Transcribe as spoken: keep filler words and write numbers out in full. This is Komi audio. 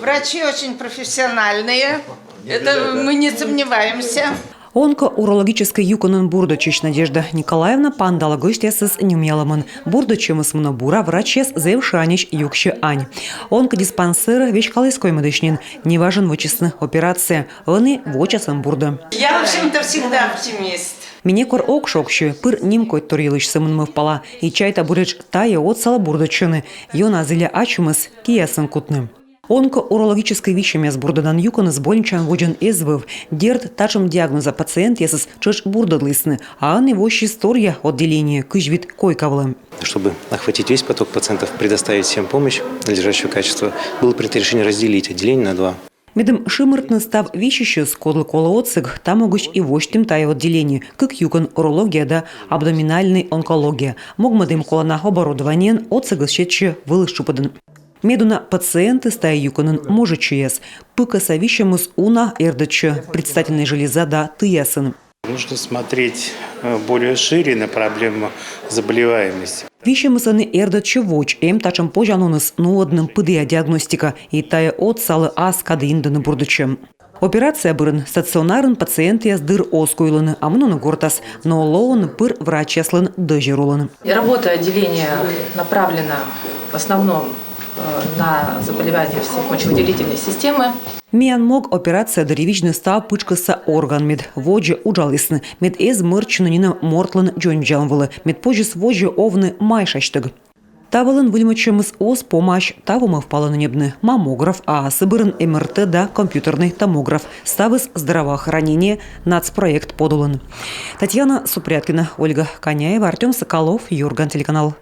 Врачи очень профессиональные. Это мы не сомневаемся. Онкоурологическӧй юкӧнын бурдӧдчысь Надежда Николаевна паныдалӧ гӧсьтъясӧс нюмъялӧмӧн. Бурдӧдчӧмыс мунӧ бура, врачьяс зэв шаньӧсь юксьӧ ань. Онкодиспансерӧ веськаліс коймӧдысь нин. Неважӧн вӧчисны операция. Ӧні вочасӧн бурдӧ. Я, в общем-то, всегда оптимист. Ме некор ог шогсьы, пыр нимкодьтор йылысь сӧмын мӧвпала. И чайта, буретш тайӧ отсалӧ бурдӧдчыны. Ёна зіля ачымӧс киясӧн кутны. Онкоурологическӧй висьӧмъяс бурдӧдан юкӧныс больничаын водзын эз вӧв. Дерт, татшӧм диагноза пациентъясӧс тшӧтш бурдӧдлісны, а ӧні воссис торъя отделение кызь вит койка вылӧ. Чтобы охватить весь поток пациентов, предоставить всем помощь надлежащего качества, было принято решение разделить отделение на два. Медым шымыртны став висьысьӧс, кодлы колӧ отсӧг, та могысь и восьтім тайӧ отделение, кык юкӧн: урология да абдоминальнӧй онкология. Могмӧдім колана оборудованиеӧн, отсӧгыс сетсьӧ вылыс тшупӧдын. Медуна пациентыс тайӧ юкӧнын мужичӧйяс. Пыкӧса висьӧмыс уна эрдӧдчӧ предстательнӧй железа да тыясын. Нужно смотреть э, более шире на проблему заболеваемости. Висьӧмыс ӧні эрдӧдчӧ водз. Эм татшӧм позянлуныс нуӧдны пыдіа диагностика, и тайӧ отсалӧ ас кадӧ индӧдны бурдӧдчӧм. Операция бӧрын стационарын пациентъяс дыр оз куйлыны, а мунӧны гортас, но лоӧны пыр врачьяслӧн дӧзьӧр улын. И работа отделения направлена в основном э, на заболевания всех мочевыделительной системы. Миян мог операция дырйи видзны став пытшкӧсса орган, мед водзӧ уджалісны, мед эз мӧрччыны нинӧм мортлӧн дзоньвидзалӧм вылӧ, мед позис водзӧ овны майшасьтӧг. Та вылын выльмӧдчӧмыс оз помась. Таво мӧвпалӧны ньӧбны маммограф, а сы бӧрын МРТ да компьютернӧй томограф. Ставыс здравоохранение нацпроект подулын. Татьяна Супряткина, Ольга Коняева, Артём Соколов, Юрган телеканал.